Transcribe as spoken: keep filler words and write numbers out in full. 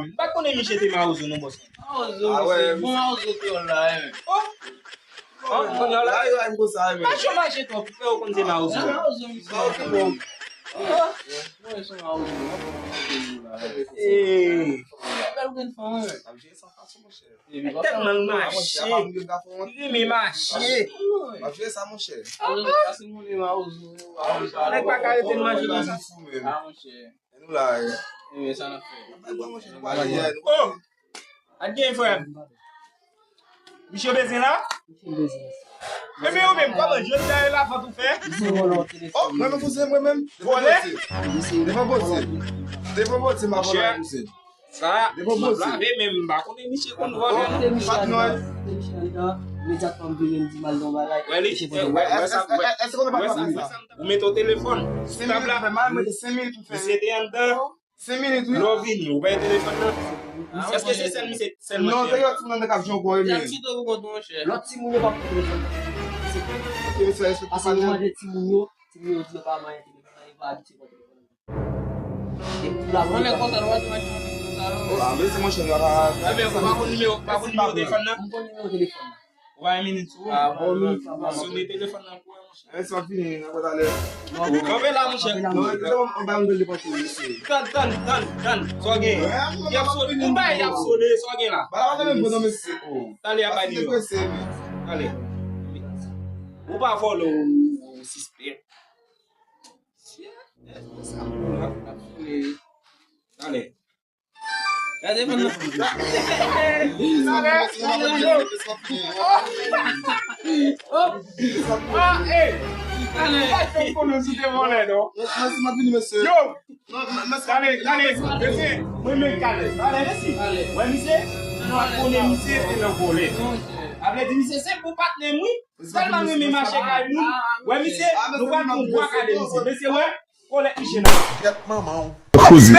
menm. M pa t konnen misye te mawozo non, bòs. Mawozo, ah, misye, bon, mawozo kreyòl la, wi. Oh! Oh, kounye a la. La, yo la, m konsa, wi. Mache, mache twòp, frè, ou konn se mawozo. Mawozo, misye. Mawozo, bon. Mwen se mawozo, mwen se mawozo la, wi. Ee. Bèl grenn fanm, wi. Tèlman l mache. Li renmen mache. Nèg pa ka rete l mache konsa. Oh! Ak gen frè m. Misye bezwen la? Ebyen ou menm, kòman jodi a e la vant ou fè? Oh, mwen menm kouzen, mwen menm. Vòlè? Devan Bondye. Devan Bondye, m a vòlè kouzen. Sa, m ap lave men m pa konnen misye konn vòlè non. Patnè. Imedyatman m vini, m di m al nan bagay. Wè li, wè, wè sa, wè, wè sa, ou mete w telefòn sou tab la. Misye te anndan. Senk minit, wi. Lè w vini, ou bay telefòn nan. Èske se sèl misye, sèl mwen ki gen? Non, se lòt timoun nan k ap jwe ankò, wi. Lòt timoun yo pa pran telefòn nan. Ok, mesye, respekte patnè. Paske nou mande timoun yo, timoun yo di yo pa manyen telefòn nan, yo pa abitye pran telefòn nan. Mwen lè konsa, nou pa di machin konsa, non. Ah, men se machin la, pa, pa. Ebyen, ou pa konn nimewo, ou pa konn nimewo telefòn nan? M konn nimewo telefòn nan. Ou pa gen minit sou ou? Ah, bon, minit, pa mal. Sone telefòn nan pou wè, monchè. Mèsi, m ap vini, nan talè. Kanpe la, monchè. Non, se bon, m ba yon bèl depanse, mesye. Tann, tann, tann, tann. Sa w gen? Y ap sone, ou bay, y ap sone, sa w gen la? Ba la, pa menm bon, non, mesye. Oh. Talè a bay nimewo. Talè. Ou pa vòlè, ou, ou sispèk. Talè. Gade fanm nan. Talè. Oh! Ah, eh! Talè. Ou pa janm konnen si w te vòlè, non. Yo! Talè, talè. Mesye, mwen menm talè. Talè, mesye. Wè, misye, nou pa konnen misye te nan vòlè. A vle di, misye se bon patnè m, wi. Tèlman renmen mache kay moun. Wè, misye, nou pral pran bwa kale misye. Mesye, wè, kolèt misye nan. Kèt manman w. Koze.